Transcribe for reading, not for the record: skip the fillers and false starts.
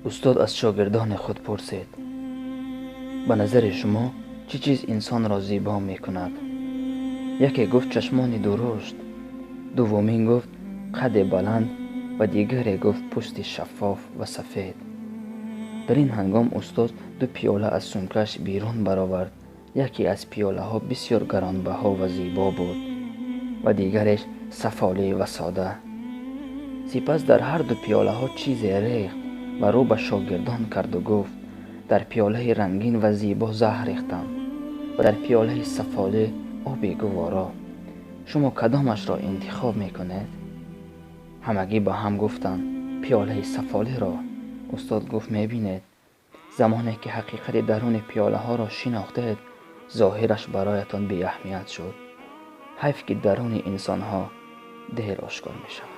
Устод аз шогирдони худ пурсид: ба назари шумо чӣ чиз инсонро зебо мекунад? Яке гуфт чашмони дурушт, дуввумин гуфт қади баланд ва дигаре гуфт пӯсти шаффоф ва сафед. Дар ин ҳангом устод ду пиёла аз сумкаш берун баровард. Яке аз пиёлаҳо бисёр гаронбаҳо ва зебо буд ва дигареш сафолӣ ва сода. Сипас дар ҳар ду пиёлаҳо чизе рехт ва рӯ ба шогирдон карду гуфт: дар пиёлаи рангин ва зебо заҳр рехтам ва дар пиёлаи сафолӣ оби гуворо. Шумо кадомашро интихоб мекунед? Ҳамагӣ ба ҳам гуфтанд: пиёлаи сафолиро. Устод гуфт: мебинед, замоне ки ҳақиқати даруни пиёлаҳоро шинохтед, зоҳираш бароятон беаҳамият шуд. Ҳайф ки даруни инсонҳо дер ошкор мешавад.